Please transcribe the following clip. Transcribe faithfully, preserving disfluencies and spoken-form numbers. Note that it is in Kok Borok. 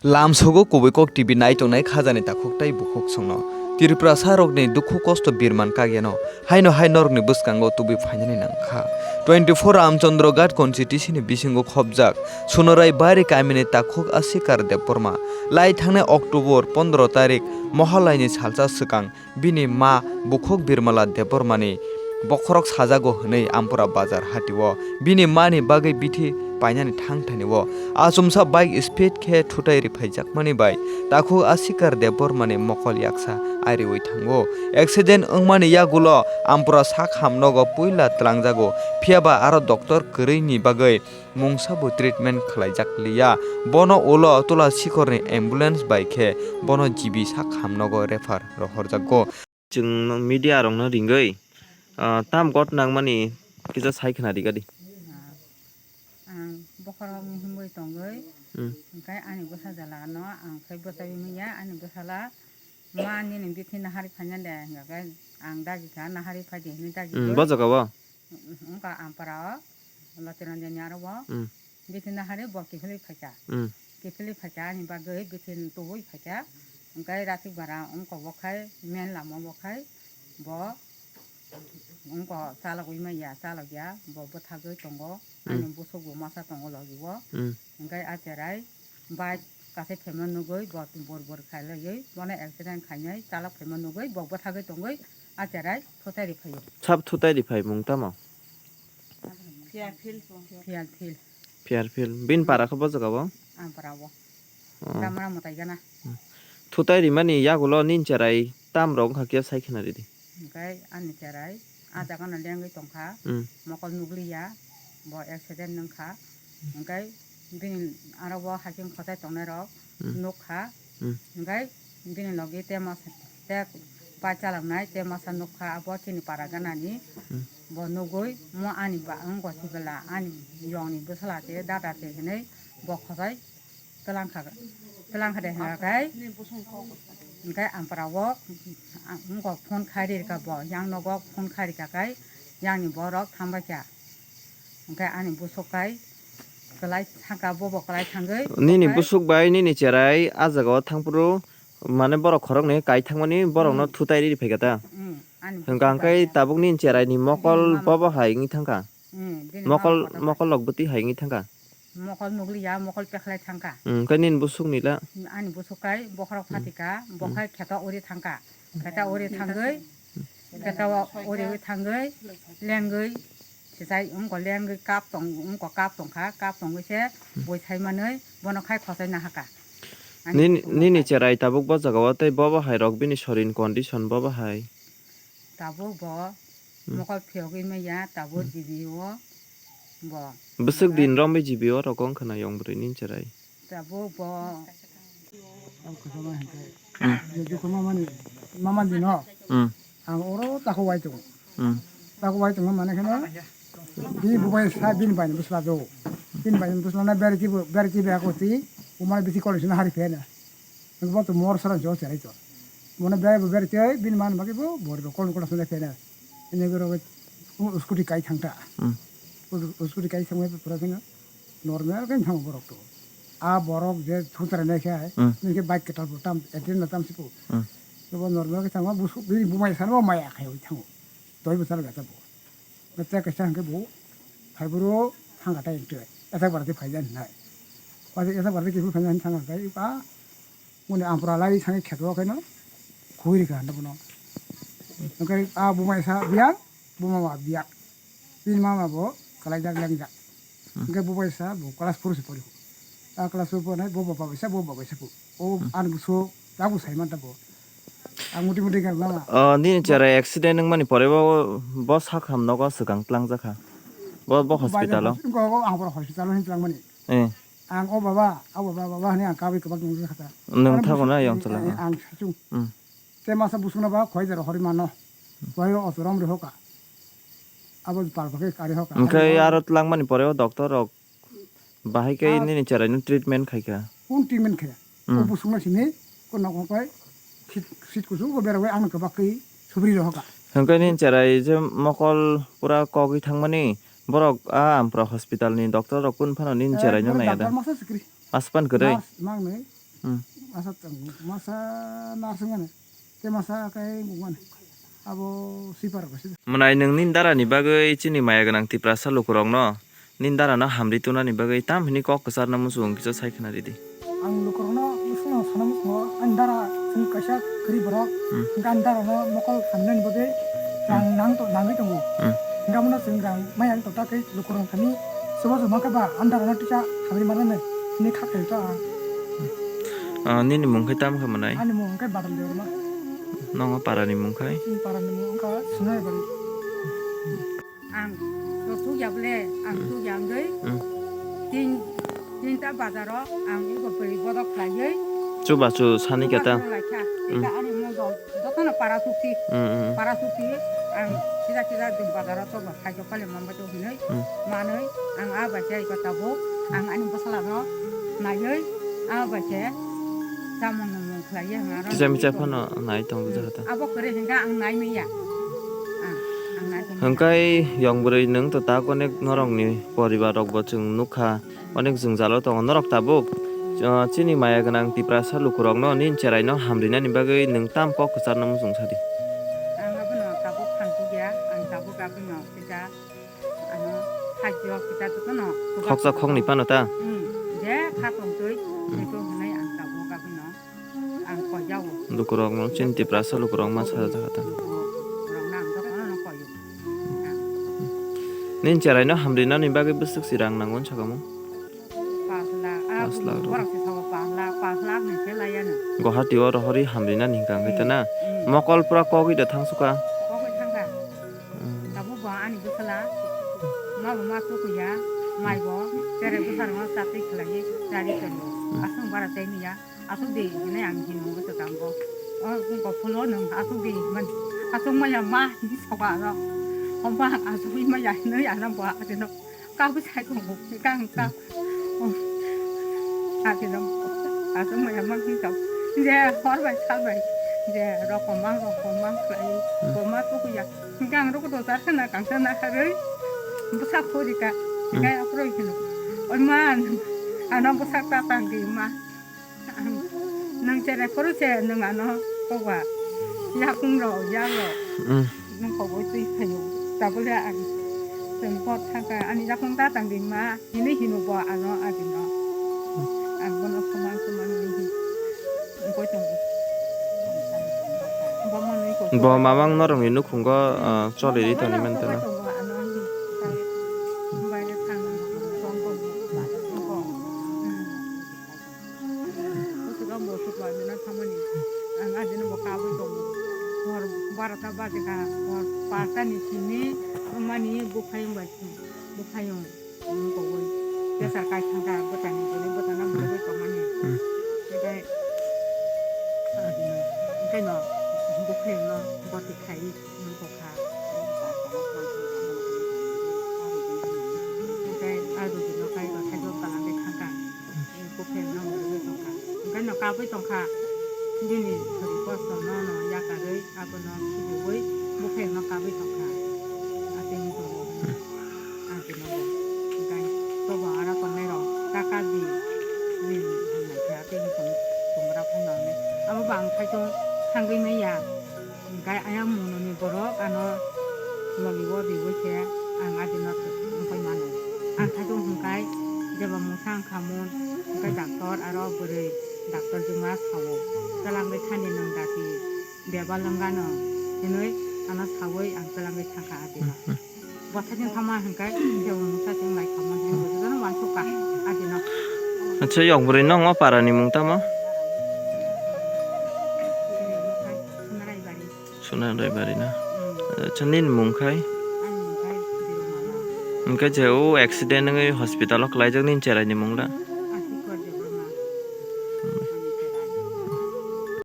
Lamsogo kubui kok T V naitongnai khajani takhuk tei bukhuk songno. Tripurasa rokni dukhu kosto birman kagyano. Haino hai norokni bwskango tubui phainani nangkha. Twenty-four Ramchandra Ghat constituency ni bisingo khopjak Sunorai Bari kamini takhuk Asikar Debbarma. Lai thangnai October pondro tarik Mohalaini salsa swkang bini ma bukhuk Birmala Debbarmani bokhorok sajago hwnwi Ampura bazar hatio bini mani bagwi bithi painani thang thani o achomsa bike speed khe thutai riphaijak mani bai takhuk Asikar Debbarmani mokol yaksa airiwi thango. Accident wngmani yagulo Ampura sak hamnogo puila twlangjago, phiyaba aro doctor kwrwini bagwi mungsa bo treatment khlaijak liya. Bono ulo Tula Sikhorni ambulance bai khe bono G B sak hamnogo refer rohorjago. Chwng media rokno ringwi, ah, tam got nangmani kisa sai khna rigadi. Ang bokhorok himwi tongwi, hmm, hwnkhe ani bwsa jalano ang khe bwchaui manya, ani bwsala ma nini bithi nahari phaina de hwnkhe ang dagi kha, nahari phai di hwnwi dagi, hmm, khe. Bo jaga o? Wngkha Ampara o, Lothiranjani aro o. Hmm. Bithi nahari bo kiphilwi phaikha. Hmm. Kiphilwi phaikha ani bagwi bithi tubui phaikha. Hwnkhe Ratik bara wngkha bo khai main lama bo khai bo wngkha chalogwi manya, chalokya bo bwthagwi tongo. Hmm. Ani bwswk bo masa tongo logi o. Hmm. Hwnkhe a cherai bike kasai phaima nugwi bo bor bor khailaiwi bono accident khainai chalok phaima nugwi bo bwthagwi tongwi a cherai thutai ri phaio. Sab thutai ri phaimung tamo? Phial phil. Phial phil. Phial phil. Bin para khe bo jaga bo? Ampara o. Oh. Damra mwtai gana. Hmm. Thutai rimani yagulo nini cherai tam rok wngkha khe sai khna ridi. Hwnkhe ani cherai a jagano lengwi tongkha, hmm, mokol nugliya, bo accident wngkha. Hwnkhe bini aro bo haikhe khochai tongnairok, hmm, nukha. Hmm. Hwnkhe bini logi te masa, te pai chaloknai te masa nukha, abo chini para ganani. Hmm. Bo nugwi mo ani ba wngkha sibela ani yongni bwsala se dada se hinwi bo khochai twlangkha, twlangkha de hwnkhe, hwnkhe Ampara o, ang wngkha phone khai ri rwkha bo, yang nogo phone khai rwkha khai, yangni borok thangbai kha. Hwnkhe ani bwswk kai kwlai thangkha, bobo kwlai thangwi. Nini bwswk bai nini cherai a jaga o thangphuru, mane borok khoroknwi kai thangmani borokno, hmm, thutai ri phaikha ta? Hmm, ani bwswk bai. Hwnkhe tabuk nini cherai ni mokol, bini mama, bobo hai wngwi thangkha? Hmm, bini mokol, mama kotor bai. Mokol rok bwtwi hai wngwi thangkha? Mokol nugliya, mokol pekhlai thangkha. Hmm, khe nini bwswk nila? Ani bwswk kai bokhorok, hmm, phatika, hmm, bo khai kheto uri thangkha. Kheto uri thangwi, kheto uri thangwi, lengwi, sisai wngkha lengwi kap tong, wngkha kap tongkha, kap tongwi se, hmm, boi sai manwi bono khai khochai nahaka. Ani nini, bwswk nini nahai. Cherai tabuk bo jaga o tei bobo hai rok bini sorin condition bobo hai? Tabuk bo, hmm, mokol phiyogwi manya, tabuk, hmm, G B o bo. Bwswk din romwi G B o rogo wngkha na yong bwrwi nini cherai? Tabuk bo. Hmm. Mamani, mamani no. Hmm. Ang oro tako wai tongo. Hmm. Tako wai tongo mane kheno. Bini bubai sa bini bai bwsla do. Bini bai bwsla na berti bo, berti be ako ti. Umar biti college na hari phena. Bo to mor sara jo cherai to. Mone bai bo berti bini man bagi bo bor do kol kol sene phena. Ene goro scooty kai thangta. Hmm. Scooty kai thangma pura kheno. Normal khe thango borok to. A borok je thutrai nai khe, hmm, nini khe bike kwtal bo tam, accident no tam siko. Hmm. Bo normal khe thango, busu, bini bumai sano bo maya khai oi thango. Doi bwsar gata bo. Gata kaisa hwnkhe bo, phai boro thangkha tai ente. Esa barati phai jan nai. Wajak esa barati kiphil phai jan thangkha tai, ba, muni ampra lai thangwi kheto khe no, khui rikha handa bono. Hwnkhe a bumai sa biyang, buma ma biya. Bini mama bo kalaijak lengjak. Hmm. Hwnkhe bo bai sa bo class four se pori. A class four pori bo baba bai sa bo baba bai sa ko. O, hmm, ani buso tabu sai man ta bo. Ang muti muti khe mama. O, nini cherai accident wngmani pore bo, bo sakham nogo swkang tlangjak kha. Bo, bo hospital o. Hos-, wngkha, ang bo hospital o hin tlang mani. Eh. Ang o baba, o baba, baba hinwi ang kabui kwbak nungjakha ta. Nwng thago na yong chwla. Ang sachung. Hmm. Tei masa busukno ba khoi jora hori mano. Khoi o otorom ri hoka. Abo pal pakai kari hoka. Hwnkhe aro tlangmani pore o doctor rok bahai khe, ah, nini cherai no treatment khai kha. Kun treatment khe? Hmm. O busukno simi, kun nok ongkoi, sit, sit kusu, ko bera wai ang kwbak khe subri ro hoka. Hwnkhe nini cherai je mokol pura kogwi thangmani, borok a Ampura hospital ni doctor rok kun phano nini cherai no nai da? Doctor masa sikri. Aspan kwrwi? Mas, mang nai. Hmm. Masa tong, masa narsing ano. Te masa kai mungmani. Abo sipar ko sida. Mwnai nwng nini dara ni bagwi chini maya gwnang Tiprasa lukurokno, nini dara no hamri tuna ni bagwi tam hini kok kwchar no muchung kisa sai khna ridi. Ang lukurokno muchung no sana muchungo ani dara chwng kaisa kwrwi borok. Hmm. Hwnkhe ani dara no mokol hamnani bagwi rang Hmm. nang to nangwi tongo. Hmm. Hwnkhe abono chwng rang maya wng tongkha khe lukurok thani sobo sobo khe ba ani dara no tisa hamri manani hini kha khe to ang. Ah, nini mung khe tam khe mwnai? Ani mung khe Badal Debbarma. Nongo para ni mung khai? Chini para ni mung wngkha Sunai Bari. Ang to thukya bole, ang Hmm. thukya wngwi Hmm. tin, tinta bazaro ang iko bwrwi bodok khlaiwi Chubachu sani khe ta? Chubachu laikha. Hmm. Ika ani mung dol jotono para thukti. Hmm, hmm. Para thukti ang sida sida din bazaro to Kaitor pale mamba to hinoi Hmm. manoi ang a bai khe iko tabuk ang ani bwsala no naioi a bai khe chamung nung mung khlaioi ang aro Kisa misa phano nai tong Hmm. bujo hata. Abo kwrwi hwnkha ang nai manya. Ah, ang nai tong manya. Hwnkhe yong bwrwi nwng to ta connect norok ni poribar rok bo chwng nukha onek jwngjalo tongo norok tabuk. Ah, chini maya gwnang Tiprasa lukurokno nini cherai no hamrinani bagwi nwng tam kok kwcharno muchung sadi. Ang abono tabuk phan thukya, ang tabuk abono kisa Ano, khajjo kita jotono. Khoksa khokni phano ta? Hmm, je kha tongtwi, Hmm. tongtwi hwnwi ang tabuk abono ang koijago. Lukurokno chini Tiprasa lukurok ma sajak ta. Lukurokno ang jotono koio. Nini cheraino hamrinani bagwi bwswk si rang nango wng sakamo? Pas lakh, ah, Pas lakh rw. Borok se sabo pas lakh, pas lakh ni se laiya no. Guwahati o rohorwi hamrinani hwnkha hwnkhe Hmm, ta na? Hmm. Mokol pura kogwi da thangsuka? Kogwi thangkha. Hmm. Tabuk bo ani bwsala, ma bo ma tukuya, mai bo, tere bwsarokno chatwi khlaiwi, chari tongo. Hmm. Aswk bara tei miya, aswk de hinwi ang hino bwswk ang bo. O wngkok phulo nwng aswk de hinmani, aswk maya ma hinwi soka ano. Omo ang aswk maya hinwi ano bo aswkno kabwi sai tongo, hwnkhe ang kap. Hmm. Aswkno aswk maya ma hinwi kap. Je hor bai sal bai, je rokom mang rokom mang khlaiwi, Hmm. bo ma tukuya. Hingke ang rokto jar khna kangsa naharwi bwsak phurika. Hmm. Hingke aphuru hino, "Oi ma, ano bwsak ta tang di ma. Ang nwng cherai phuru se nwng ano koba yakung rok, yak rok. Hmm. Nwng koboi twi phaio. Tabole ang chwng pot thangkha, ani yakung ta tang di ma." Hini hino bo ano adino. Hmm. Ang bono soman soman wngwi wngwi tongo. Bo manwi koi Bo mamang norokni nukhungo, ah, choli ri tongwi mantano. Bai tongo ano wngwi. Bai, bai thang tong tong. Hmm. Kuchugo bo sukla dina thamani. Ang adino bo kabwi tongo. Hor barota baje ka, hor pasta ni simi mani buphai bai. Buphai wng. Ang kogwi pressure kai thangkha, bwtani bwrwi bwtano Hmm. bwrwi tongmani. Hmm. Hwnkhe, ah, bini, hwnkhe no buphai no bwtwi khai wng tongkha. Hwnkhe ah, rugino kai rw thaibo kwlangwi thangkha. Buphai no bwrwi tongkha. Hwnkhe no kabwi tongkha. Bini thori kosto no no yakarwi abono khibiwi buphai no kabwi tongkha. Atwng tongo. Hmm. Ang tino bo hwnkhe tobo aro tongnai rok taka di nini hwnlai khe tei tong tongra phano hwnwi abo bo ang thaichung thangwi manya hwnkhe ayang mungno ni borok ano logi o riwi khe ang adino wngpai mano ang thaichung hwnkhe jeba mungsa wngkha mun hwnkhe doctor aro bwrwi doctor juma sao twlangwi thani nwng dati bebal wngano hinwi ano sawi ang twlangwi thangkha adino. Bwsakni thangma hwnkhe kebo mungsa chwng lai khamma hwnwi bo jotono uansukha adino. Acha, yong bwrwi nokno parani mung tamo? Suna Raibari na? Hmm. Acha, nini mung khai? Ani mung khai Birmala. Hwnkhe je o accident wngwi hospital o kwlaijak nini cheraini mung la?